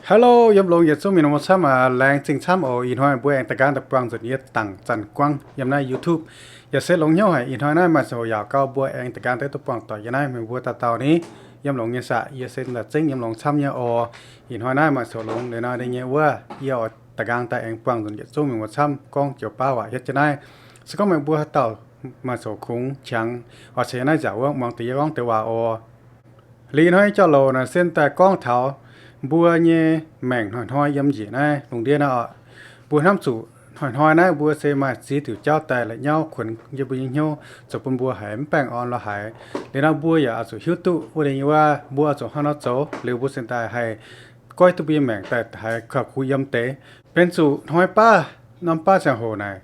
Hello, yiem longx yietc zungv mienh muoz camv aac, laengz zingh camv oc. Ih hnoi mbuo aengx da'nqaang daaih buangh nzunc yie dangc zanc guangv yiem naaiv YouTube. Yaac se longx hnyouv haic, ih hnoi naaiv maaih ziangh hoc yaac gauh mbuo aengx da'nqaang daaih duqv buangh doic yiem naaiv, meih mbuo dauh dauh ni yiem longx nyei saah? Yie se daaih zengv yiem longx camv nyei oc. Ih hnoi naaiv maaih ziangh hoc longx liuz nor, deix nyei wuov yie oix da'nqaang daaih aengx buangh nzunc yietc zungv mienh muoz camv gorngv joux baav waac hietv jienv naaiv. Se gorngv meih mbuo haaix dauh maaih ziangh hoc kungx qangx oix ceix naaiv nziaauc wuov, muangx deix yie gorngv deix waac oc. Liuz hnoi jauv-louc naaic se daaih gorngv taux mbuo nyei maengc hnoi-hnoi yiem njiec naaiv lungh ndiev naaiv oc. Mbuo hnamv zuqc hnoi-hnoi naaiv mbuo se maaih ziex diuc jauv daaih la'nyauv kuonx yie mbuo nyei hnyouv zoux bun mbuo haiz mv baengh orn lorz haic. Liuz nor mbuo yaac oix zuqc hiuv duqv wuov deix nyei wuov mbuo oix zuqc hnangv nor zoux liuz mbuo se daaih haih goiv duqv mbuo nyei maengc daaih haiz kaux kuv yiem deix. Benx zuqc hnoi baav norm baav ziangh hoc naaic,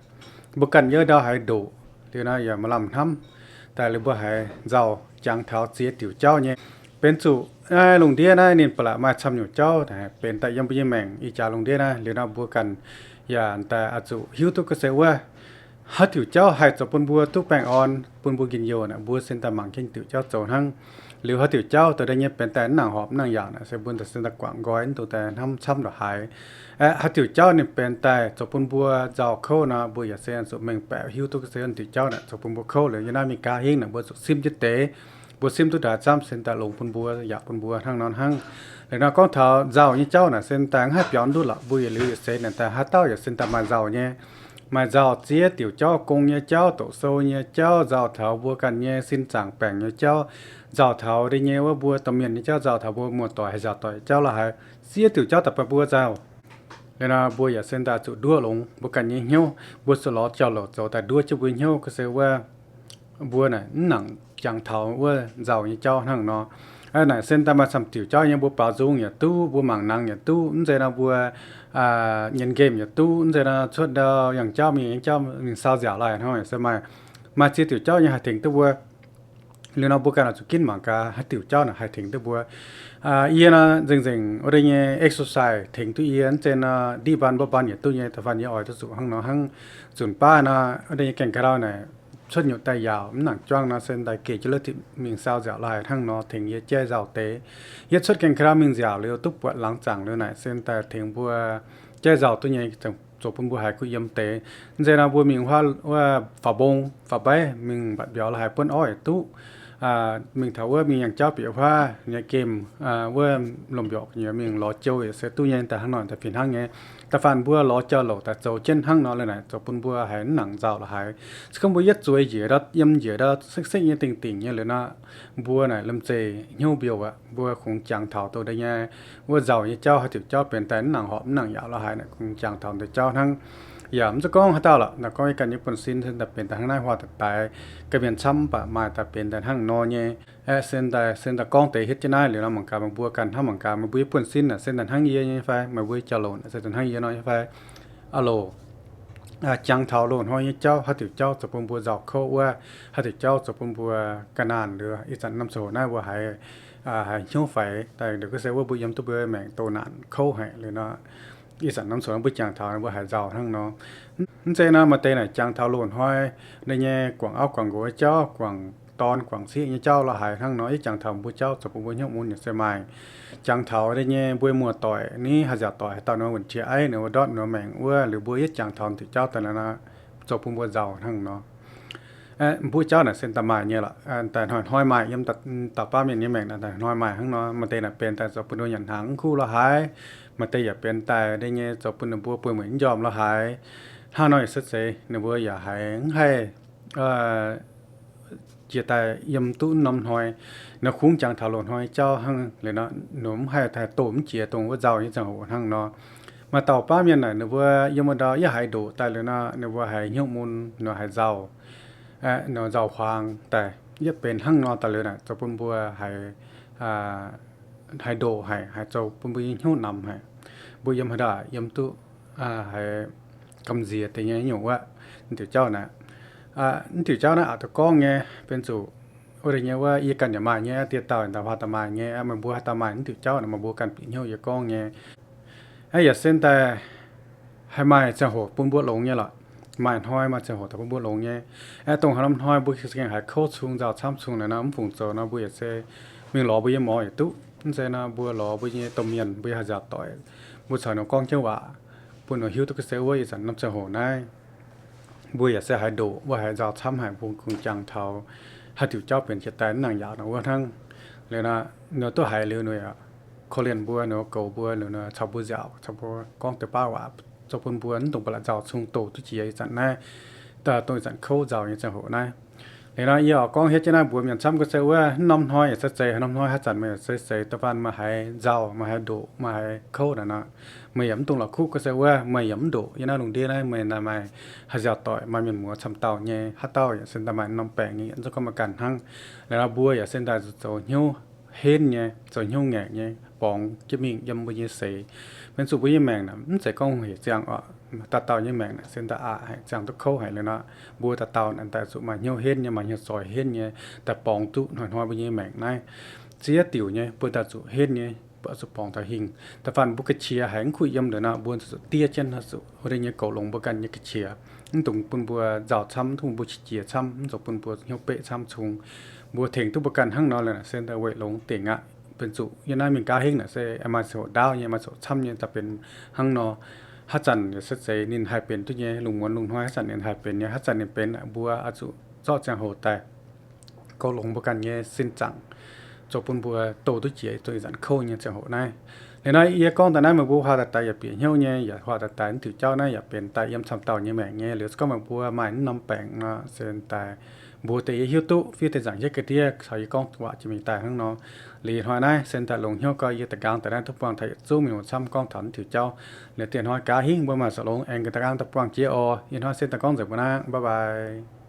mbuo ganh yiem ndau haaix ndoqc liuz nor yaac maaih lamh hnamv daaih liuz mbuo haiz nzauh jangx taux ziex diuc jauv nyei. Benx zuqc naaiv lungh ndiev naaiv ninh ba'laqc maaih camv nyungc jauv naaic benx daaih yiem mbuo nyei maengc ih jaax lungh ndiev naaiv liuz nor mbuo ganh yaac daaih oix zuqc hiuv duqv ga'sie wuov haaix diuc jauv haih zoux bun mbuo duqv baengh orn bun mbuo njien-youh naaic, mbuo se daaih mangc jienv diuc jauv zoux hnangv. Liuz haaix diuc jauv dongh deix nyei benx daaih mv nangc horpc mv nangc yaauc naaic se mbuo daaih se daaih guangc nqoi mv dungx daaih hnamv camv ndongc haaix. Aeqv, haaix diuc jauv ninh benx daaih zoux bun mbuo nzauh kouv nor mbuo yaac se zuqc mengh baeqc hiuv duqv ga'sie wuov diuc jauv naaic zoux bun mbuo kouv. Liuz yiem naaiv America hingv naaic mbuo zuqc simv jienv deix, mbuo simv duqv ndaix camv se daaih longx bun mbuo yaac bun mbuo hnangv nor hnangv. Liuz nor gorngv taux nzauh nyei jauv naaic se daaih mv haih biaux duqv lorqc, mbuo yietc liuz yietc seix naaic daaih haaix dauh yaac se daaih maaih nzauh nyei. Maaih nzauh ziex diuc jauv, gong nyei jauv, doqc sou nyei jauv, nzauh taux mbuo ganh nyei sin zaangc baengc nyei jauv, nzauh taux deix nyei wuov mbuo domh mienh nyei jauv, nzauh taux mbuo muoz-doic haaix nziaauc doic jauv la'haiz, ziex diuc jauv daaih bun mbuo nzauh. Liuz nor mbuo yaac se daaih zuqc nduov longx mbuo ganh nyei hnyouv, mbuo zuqc lorz jauv-louc zoux daaih nduov jienv mbuo nyei hnyouv ga'sie wuov mbuo naaic mv nangc jangx taux wuov nzauh nyei jauv hnangv nor. Naaic se daaih maaih camv diuc jauv nyei, mbuo baaux nzung yaac duqv, mbuo mangc nangx yaac duqv, mv zeiz nor mbuo nyei game yaac duqv, mv zeiz nor cuotv ndau yangh jauv mingh, yangh jauv mingh saau nziaauc laaih hnangv se maaih. Maaih ziex diuc jauv nyei haih tengx duqv mbuo. Liuz nor mbuo ganh oix zuqc ginv mangc gaax haaix diuc jauv naaic haih tengx duqv mbuo. Yie nor nzengc-nzengc wuov deix nyei exercise tengx duqv yie, mv zeiz nor ndiqv mban mbuo mban yaac duqv nyei. Da'faanh yie oix duqv zuqc hnangv nor hnangv. Nzunc baav nor wuov deix nyei gaengh ka'ndau naaic cuotv nyutc daaih yaauc mv nangc juangv nor se daaih geh jienv lov mingh saau nziaauc laaih hnangv nor tengx yie jaiv nzauh deix. Yie cuotv gaengh ka'ndau mingh nziaauc liuz duqv buatc laangz zaangc liuz naaic se daaih tengx mbuo jaiv nzauh duqv nyei, zoux bun mbuo haiz kuh yiem deix. Mv zeiz nor mbuo mingh wuov faaux mbong faaux mbaiv mingh mbatc mbiauz la'haiz buonv orv yaac duqv, mingh taux wuov mingh yangh jauv bieqc huaav nyei game, wuov lomh mbiorqc nyei mingh lorz jou yaac se duqv nyei, daaih hnangv nor daaih fih hnangv nyei. Da'faanh mbuo lorz jauv-louc daaih zoux jienv hnangv nor liuz naaic zoux bun mbuo haiz mv nangc nzauh la'haiz. Se gorngv mbuo yietv zueiz njiec ndau, yiem njiec ndau sekv-sekv nyei dingh dingc nyei liuz nor, mbuo naaic liemh zeih hnyouv mbiouh aqv. Mbuo kungx jangx taux dongh deix nyei wuov nzauh nyei jauv, haaix diuc jauv benx daaih mv nangc horpc mv nangc yaauc la'haiz naaic kungx jangx taux deix jauv hnangv. Yaac mv zeiz gorngv haaix dauh lorqc, naaic gorngv yie ganh nyei buonv-sin se daaih benx daaih hnangv naaiv huaav daaih daix, ga'mienh camv mv baac maaih daaih benx daaih hnangv nor nyei. Aeqv, se daaih, se daaih gorngv deix hietv jienv naaiv liuz nor mangc gaax meih mbuo ganh hnamv mangc gaax meih mbuo nyei buonv-sin naaic se daaih hnangv yie nyei fai, meih mbuo nyei jauv-louc naaic se daaih hnangv yie nor nyei fai. Aa loc, jangx taux loz-hnoi nyei jauv, haaix diuc jauv zoux bun mbuo nzauh kouv wuov, haaix diuc jauv zoux bun mbuo ga'naanh liuz, ih zanc norm ziangh hoc naaiv mbuo haiz, haiz hnyouv faix daaih liuz ga'sie wuov mbuo yiem duqv mbuo maengc doh naanc kouv haic liuz nor, ih zanc norm ziangh hoc mbuo jangx taux mbuo haiz nzauh hnangv nor. Mv zeiz nor maaih deix naaic jangx taux loz-hnoi deix nyei guangc auv guangc nqox nyei jauv, guangc dorn guangc sieqv nyei jauv la'haiz hnangv nor, yietv jangx taux mbuo jauv zoux bun mbuo hnyouv mun yaac se maaih. Jangx taux deix nyei mbuo muoz-doic ni, haaix nziaauc doic haaix dauh nor wuonc qiex aiv nor wuov ndortv nor maengc wuov, liuz mbuo yietv jangx taux diuc jauv daaih nor, zoux bun mbuo nzauh hnangv nor. Mbuo jauv naaic se daaih maaih nyei lorqc, daaih hnoi-hnoi maaih yiem dauh baav mienh nyei maengc naaic daaih hnoi maaih hnangv nor. Maaih deix naaic benx daaih zoux bun mbuo nyanc hnaangx mv kuv la'haiz, maaih deix yaac benx daaih deix nyei zoux bun ninh mbuo bueix mueic mv njormh la'haiz. Hnangv nor yaac se zeiz ninh mbuo yaac haiz mv haih jiex daaih yiem duqv norm hnoi. Ninh kungx jangx taux loz-hnoi jauv hnangv liuz nor, ninh mv haih daaih doh mv jiex dongh wuov nzauh nyei ziangh hoc hnangv nor. Maaih dauh baav mienh naaic ninh mbuo yiem wuov ndau yietv haiz ndoqc daaih liuz nor, ninh mbuo haiz hnyouv mun, ninh haiz nzauh, nzauh huaang daaih. Yietv benx hnangv nor daaih liuz naaic zoux bun mbuo haiz haiz ndoqc haic, haiz zoux bun mbuo nyei hnyouv namx haic. Mbuo yiem haaix ndau yiem duqv haiz gamh nziex deix nyei nyungc wuov. Mv diuc jauv naaiv, mv diuc jauv naaiv aqc duqv gorngv nyei, benx zuqc wuov deix nyei wuov yie ganh yaac maaih nyei, diex dauh daaih huaav daaih maaih nyei, meih mbuo haaix dauh maaih mv diuc jauv naaic meih mbuo ganh bieqc hnyouv yie gorngv nyei. Aeqv, yaac se daaih haih maaih ziangh hoc bun mbuo longx nyei lorqc. Maaih hnoi maaih ziangh hoc daaih bun mbuo longx nyei. Aeqv, dongh haaix norm hnoi mbuo za'gengh haiz kouv cung, nzauh camv cung naaic nor, mv fungc zoux nor, mbuo yaac se mingh lorz mbuo nyei morz yaac duqv. Mv zeiz nor mbuo lorz mbuo nyei domh mienh mbuo haih nziaauc doic, mbuo caux ninh gorngv jienv waac, bun ninh hiuv duqv ga'sie wuov ih zanc norm ziangh hoc naaiv mbuo yaac se haiz ndoqc, mbuo haiz nzauh camv haic, mbuo kungx jangx taux haaix diuc jauv benx jiex daaih mv nangc yaac nor wuov hnangv. Liuz nor, ninh duqv haiz liuz ninh korv-lienh mbuo, ninh goux mbuo, ninh caux mbuo nziaauc, caux mbuo gorngv deix baav waac, zoux bun mbuo mv dungx ba'laqc nzauh cung doh duqv jiex ih zanc naaiv, dongh ih zanc kouv nzauh nyei ziangh hoc naaiv. Liuz nor yie oix gorngv hietv jienv naaiv mbuox mienh camv ga'sie wuov, norm hnoi yaac se zeiz, norm hnoi haaix zanc meih yaac se zeiz, da'faanh meih haiz nzauh, meih haiz ndoqc, meih haiz kouv naaic nor, meih yaac mv dungx la'kuqv ga'sie wuov, meih yaac mv ndoqc. Yiem naaiv lungh ndiev naaiv meih daaih maaih haih nziaauc doic, maaih mienh muoz camv dauh nyei, haaix dauh yaac se daaih maaih norm baengc nyei, yaac mv zeiz gorngv meih ganh hnangv. Liuz nor mbuo yaac se daaih zoux hnyouv henv nyei, zoux hnyouv ngaengc nyei borngz jienv mingh yiem mbuo nyei seix. Benx zuqc mbuo nyei maengc naaic mv zeiz gorngv hec ziangh oc. Dauh dauh nyei maengc naaic se daaih aqc haic, ziangh duqv kouv haic. Liuz nor mbuo dauh dauh naaic daaih zuqc maaih hnyouv henv nyei, maaih hnyouv zoih henv nyei, daaih borngz duqv hnoi-hnoi mbuo nyei maengc naaiv. Ziex diuc nyei mbuo daaih zuqc henv nyei, zuqc borngz taux hingh. Da'faanh mbuo ga'qiex haiz mv kuh yiem liuz nor, mbuo zuqc diev jienv zuqc wuov deix nyei goux longx mbuo ganh nyei ga'qiex. Mv dungx bun mbuo nzauh camv, mv dungx bun mbuo qiex jiez camv, mv dungx bun mbuo hnyouv beqv camv cung. Mbuo tengx duqv mbuo ganh hnangv nor liuz naaic se daaih weic longx dingc aqv. Benx zuqc yiem naaiv mingh nqa'haav hingv naaic se maaih ziangh hoc ndaauv nyei, maaih ziangh hoc camv nyei, daaih benx hnangv nor. Haaix zanc yaac se zeiz ninh haih benx duqv nyei, lungh muonz lungh hnoi haaix zanc ninh haih benx nyei, haaix zanc ninh benx naaic mbuo oix zuqc zorqv ziangh hoc daaih goux longx mbuo ganh nyei sin zaangc, zoux bun mbuo doh duqv jiex dongh ih zanc kouv nyei ziangh hoc naaiv. Liuz naaiv yie gorngv daaih naaiv meih mbuo huaah daaih daaih yaac bieqc hnyouv nyei, yaac huaah daaih daaih mv diuc jauv naaiv yaac benx daaih yiem camv dauh nyei maengc nyei. Liuz se gorngv meih mbuo maaih mv norm baengc nor, se daaih mbuox deix yie hiuv duqv fiev deix nzaangc hietv ga'ndiev caux yie gorngv waac jiex mingh daaih hnangv nor. Liuz ih hnoi naaiv se daaih longc hnyouv gau, yie da'nqaang daaih naaiv duqv buangh taux yietc zungv mienh muoz camv gorngv taux mv diuc jauv. Liuz dieh hnoi nqa'haav hingv mbuo maaih sou longx aengx da'nqaang daaih buangh jiex oc. Ih hnoi se daaih gorngv nzengc mbuo naaiv, bye bye.